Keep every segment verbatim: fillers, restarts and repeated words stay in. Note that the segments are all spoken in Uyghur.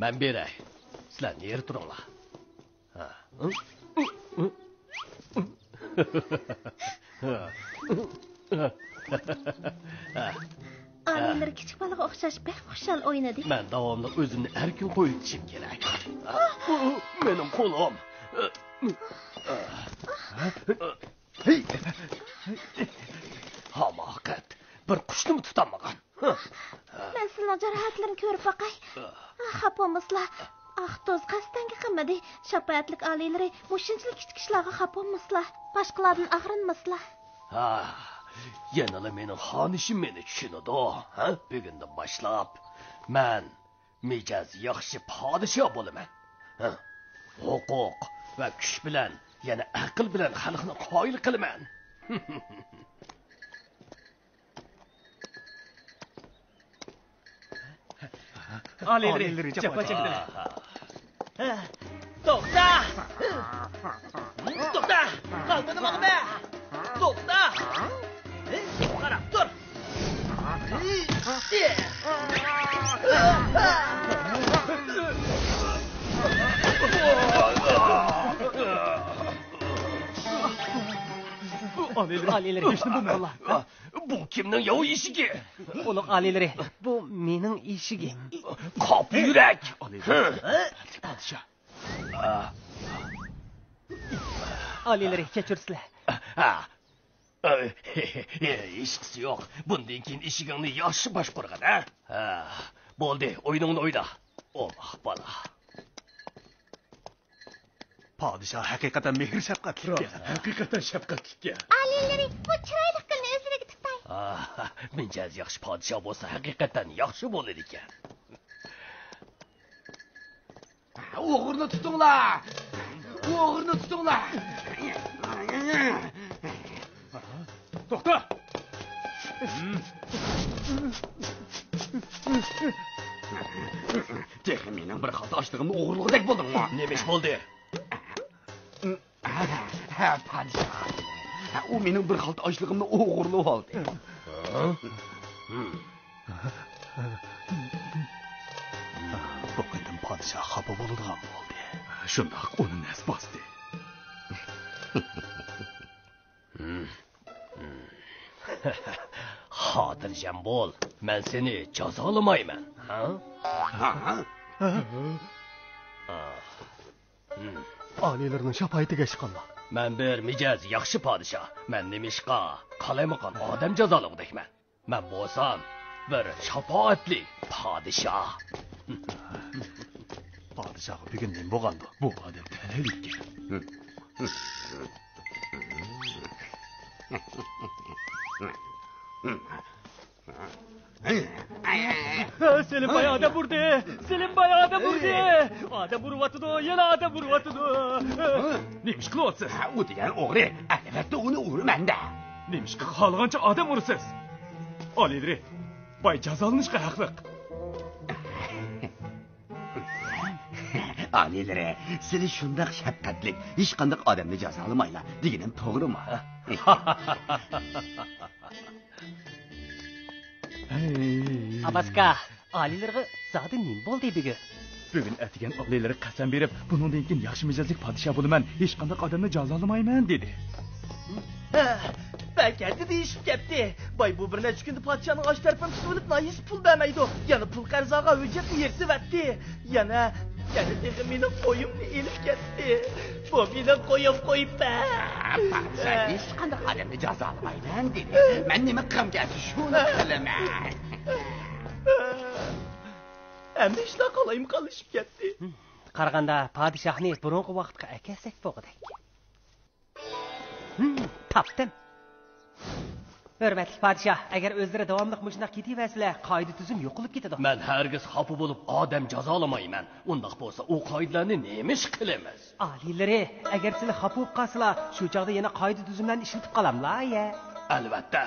مەن بېرەي. سىلەر نېرى تۇرۇڭلار. ھە. ئالىيلىرى كىچىك بالىغا ئوخشاش بەك خۇشال ئوينىدى. مەن داۋاملىق ئۆزۈمنى ئەركىن قويۇۋېتىشىم كېرەك. مېنىڭ قولۇم. ھەي! ھاماقەت! بىر قۇشنىمۇ تۇتالمىغان. مەن سىلىنىڭ جاراھەتلىرىنى كۆرۈپ باقاي. خاپا بولمىسىلا. ئاق توز قەستەنگە قىلمىدى. شاپائەتلىك ئالىيلىرى مۇشۇنچىلىك كىچىك ئىشلارغا خاپا بولمىسىلا. باشقىلاردىن ئاغرىنمىسىلا. ھا، يەنىلا مېنىڭ خانىشىم مېنى چۈشىنىدۇ. ھە؟ بۈگۈندىن باشلاپ مەن مىجەز ياخشى پادىشاھ بولىمەن. ھە؟ ھوقۇق ۋە كۈچ بىلەن يەنە ئەقىل بىلەن خەلقنى قايىل قىلىمەن. ئالىيلىرى جاپا چەكتى. توختا! توختا! قالمىدى ماڭىمە! توختا! قاراپ تۇر! ئالىيلىرى، ئالىيلىرى، ھېچنېمە بولمىغانلا. بۇ كىمنىڭ ياۋا ئېشىكى؟ ئۇلۇغ ئالىيلىرى، بۇ مېنىڭ ئېشىكىم. قاپا يۈرەك! ئالىيلىرى. پادىشاھ. ئالىيلىرى، كەچۈرسىلە. ھېچقىسى يوق. بۇندىن كېيىن ئېشىكىڭنى ياخشى باشقۇرغىن، ھە؟ ھە، بولدى، ئويۇنۇڭنى ئوينا. ئوماق بالا. پادىشاھ ھەقىقەتەن مېھىر شەپقەتلىككەن. ھەقىقەتەن شەپقەتلىككەن. ئالىيلىرى، بۇ چىرايلىق گۈلنى ئۆزلىرىگە تۇتاي. ئاھ، مىجەز ياخشى پادىشاھ بولسا ھەقىقەتەن ياخشى بولىدىكەن. ئوغرىنى تۇتۇڭلار! ئوغرىنى تۇتۇڭلار! توختا! تېخى مېنىڭ بىر خالتا ئاشلىقىمنى ئوغرىلىغۇدەك بولدۇڭمۇ؟ نېمە ئىش بولدى؟ ھە، پادىشاھ. ئۇ مېنىڭ بىر خالتا ئاشلىقىمنى ئوغرىلىۋالدى. بۇ قېتىم پادىشاھ خاپا بولىدىغان بولدى. شۇنداق، ئۇنى نەس باستى. خاتىرجەم بول، مەن سېنى جازالىمايمەن. ھە؟ ھە؟ ئالىيلىرىنىڭ شاپائىتىگە ئىشقاللا. مەن بىر مىجەز ياخشى پادىشاھ. مەن نېمىشقا قالايمىقان ئادەم جازالىغۇدەكمەن؟ مەن بولسام بىر شاپائەتلىك پادىشاھ. پادىشاھقا بۈگۈن نېمە بولغاندۇ؟ بۇ ئادەم تەلەيلىككەن. سېلىم باي ئادەم ئۇردى! سېلىم باي ئادەم ئۇردى! ئادەم ئۇرۇۋاتىدۇ، يەنە ئادەم ئۇرۇۋاتىدۇ! نېمە ئىش قىلىۋاتىسىز؟ ئۇ دېگەن ئوغرى، ئەلۋەتتە ئۇنى ئۇرىمەن-دە! نېمىشقا خالىغانچە ئادەم ئۇرىسىز؟ ئالىيلىرى، باي جازالىنىشقا ھەقلىق. ئالىيلىرى، سىلى شۇنداق شەپقەتلىك، ھېچقانداق ئادەمنى جازالىمايلا دېگىنىم توغرىمۇ؟ ئاباسكا، ئالىيلىرىغا زادى نېمە بولدى بۈگۈن؟ بۈگۈن ئەتىگەن ئالىيلىرى قەسەم بېرىپ، بۇنىڭدىن كېيىن ياخشى مىجەزلىك پادىشاھ بولىمەن، ھېچقانداق ئادەمنى جازالىمايمەن دېدى. ھە، بەك ھەددىدىن ئېشىپ كەتتى. باي بۇ بىر نەچچە كۈندە پادىشاھنىڭ ئاش تەرىپىنى تۇتۇۋېلىپ ناھىيىسى پۇل بەرمەيدۇ. يەنە پۇل قەرز ئالغان ھۆججەتنى يىرتىۋەتتى. يەنە، يەنە تېخى مېنىڭ قويۇمنى ئېلىپ كەتتى. بۇ مېنىڭ قويۇم، قويۇم بەر. پادىشاھ ھېچقانداق ئادەمنى جازالىمايمەن دېدى. مەن نېمە قىلغۇم كەلسە شۇنى قىلىمەن. ھەممە ئىشلار قالايمىقانلىشىپ كەتتى. قارىغاندا پادىشاھنى بۇرۇنقى ۋاقىتقا ئەكەلسەك بولغۇدەك. ھىم، تاپتىم. ھۆرمەتلىك پادىشاھ، ئەگەر ئۆزلىرى داۋاملىق مۇشۇنداق كېتىۋەرسىلە، قائىدە-تۈزۈم يوقىلىپ كېتىدۇ. مەن ھەرگىز خاپا بولۇپ ئادەم جازالىمايمەن. ئۇنداق بولسا ئۇ قائىدىلەرنى نېمە ئىش قىلىمىز؟ ئالىيلىرى، ئەگەر سىلى خاپا بولۇپ قالسىلا، شۇ چاغدا يەنە قائىدە-تۈزۈملەرنى ئىشلىتىپ قالاملا، يە؟ ئەلۋەتتە.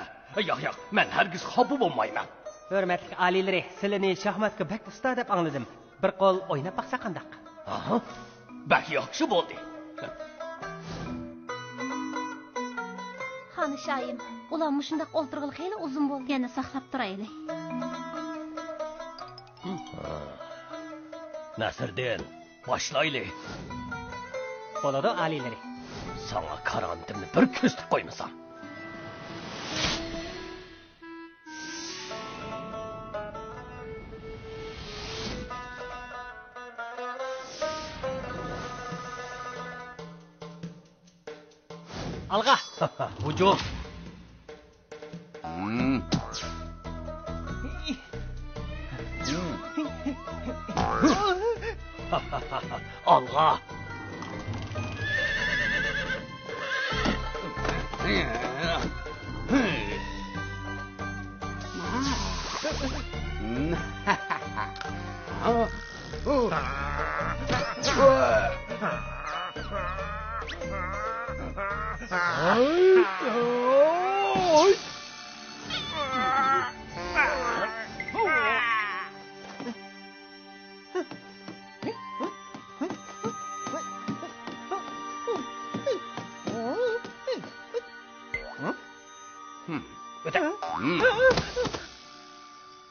ياق، ياق، مەن ھەرگىز خاپا بولمايمەن. ھۆرمەتلىك ئالىيلىرى، سىلىنى شاھماتقا بەك ئۇستا دەپ ئاڭلىدىم. بىر قول ئويناپ باقسا قانداق؟ ھە؟ بەك ياخشى بولدى. خانىشايىم، ئۇلار مۇشۇنداق ئولتۇرغىلى خېلى ئۇزۇن بولدى. يەنە ساقلاپ تۇرايلى. نەسىردىن، باشلايلى. بولىدۇ، ئالىيلىرى. ساڭا كارامىتىمنى بىر كۆرسىتىپ قويمىسام. ئالغا! ھۇجۇم! ئالغا!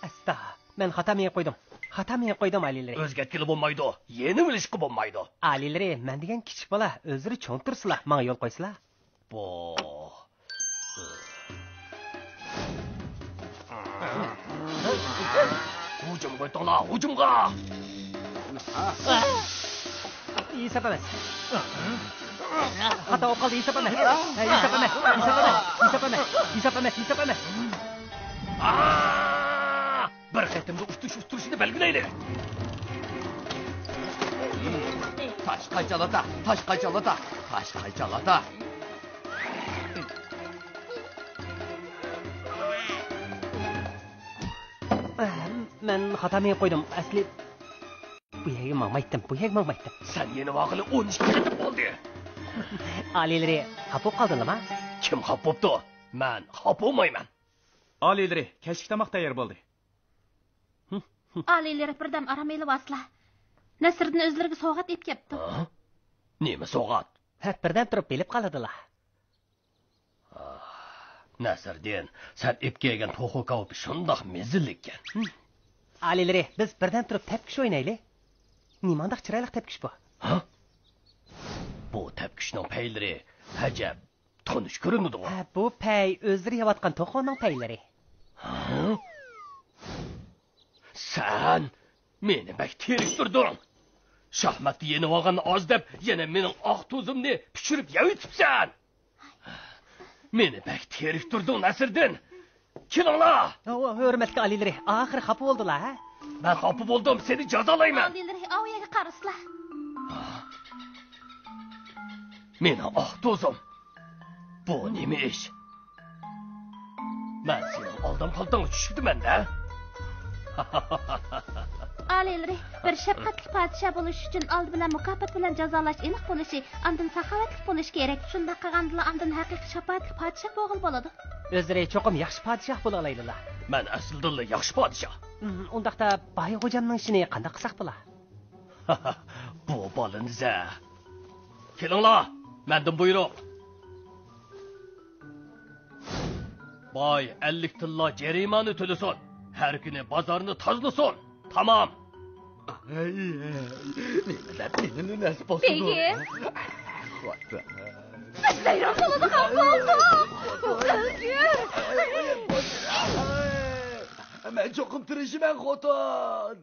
ئەستا، مەن خاتا مېڭىپ قويدۇم. خاتا مېڭىپ قويدۇم، ئالىيلىرى. ئۆزگەرتكىلى بولمايدۇ. يېنىۋېلىشقا بولمايدۇ. ئالىيلىرى، مەن دېگەن كىچىك بالا، ئۆزلىرى چوڭ تۇرسىلا، ماڭا يول قويسىلا. بۇ. ھۇجۇمغا ئۆتۈڭلار، ھۇجۇمغا! ھېساب ئەمەس. خاتا بولۇپ قالدى، ھېساب ئەمەس. ھېساب ئەمەس، ھېساب ئەمەس، ھېساب ئەمەس، ھېساب ئەمەس، ھېساب ئەمەس. بىر قېتىمدا ئۇتۇش ئۇتتۇرۇشنى بەلگىلەيلى. تاشقا چالاتا، تاشقا چالاتا، تاشقا چالاتا. مەن خاتا مېڭىپ قويدۇم. ئەسلى بۇ يەرگە ماڭمايتتىم، بۇ يەرگە ماڭمايتتىم. سەن يېنىۋالغىلى ئون ئىككى قېتىم بولدى. ئالىيلىرى، خاپا بولۇپ قالدىلىما؟ كىم خاپا بوپتۇ؟ مەن خاپا بولمايمەن. ئالىيلىرى، كەچلىك تاماق تەييار بولدى. ئالىيلىرى، بىردەم ئارام ئېلىۋالسىلا. نەسىردىن ئۆزلىرىگە سوۋغات ئېلىپ كەپتۇ. ھە؟ نېمە سوۋغات؟ ھە، بىردەم تۇرۇپ بىلىپ قالىدىلا. ئاھ، نەسىردىن، سەن ئېلىپ كەلگەن توخۇ كاۋىپى شۇنداق مەززىلىككەن. ھىم. ئالىيلىرى، بىز بىردەم تۇرۇپ تەپكۈش ئوينايلى. نېمانداق چىرايلىق تەپكۈش بۇ؟ ھە؟ بۇ تەپكۈشنىڭ پەيلىرى ئەجەب تونۇش كۆرۈنىدىغۇ. ھە، بۇ پەي ئۆزلىرى يەۋاتقان توخۇنىڭ پەيلىرى. ھە؟ سەن مېنى بەك تېرىكتۈردۈڭ. شاھماتتا يېنىۋالغان ئاز دەپ، يەنە مېنىڭ ئاق تۇزۇمنى پىشۇرۇپ يەۋېتىپسەن. مېنى بەك تېرىكتۈردۈڭ، نەسىردىن. كېلىڭلار! ھۆرمەتلىك ئالىيلىرى، ئاخىرى خاپا بولدىلا، ھە؟ مەن خاپا بولدۇم، سېنى جازالايمەن. ئالىيلىرى، ئاۋۇ يەرگە قارىسىلا. مېنىڭ ئاق تۇزۇم. بۇ نېمە ئىش؟ مەن سېنىڭ ئالدام خالتاڭغا چۈشۈپتىمەن-دە. ئالىيلىرى، بىر شەپقەتلىك پادىشاھ بولۇش ئۈچۈن ئالدى بىلەن مۇكاپات بىلەن جازالاش ئېنىق بولۇشى، ئاندىن ساخاۋەتلىك بولۇشى كېرەك. شۇنداق قىلغاندىلا ئاندىن ھەقىقىي شاپائەتلىك پادىشاھ بولغىلى بولىدۇ. ئۆزلىرى چوقۇم ياخشى پادىشاھ بولالايدىلا. مەن ئەسلىدىنلا ياخشى پادىشاھ. ھىم، ئۇنداقتا باي غوجامنىڭ ئىشىنى قانداق قىلساق بولا؟ بۇ بالىنى زە. كېلىڭلار، مەندىن بۇيرۇق. باي ئەللىك تىللا جەرىمانە تۆلىسۇن. ھەر كۈنى بازارنى تازىلىسۇن. تامام. ئەي، ئەي، نېمە دەپ مېنى نەسىپ بولسۇن. بېگىم. خوتۇن. بىز ۋەيران بولىدىغان بولدۇق. ئۆلگۈر. مەن چوقۇم تىرىشىمەن، خوتۇن.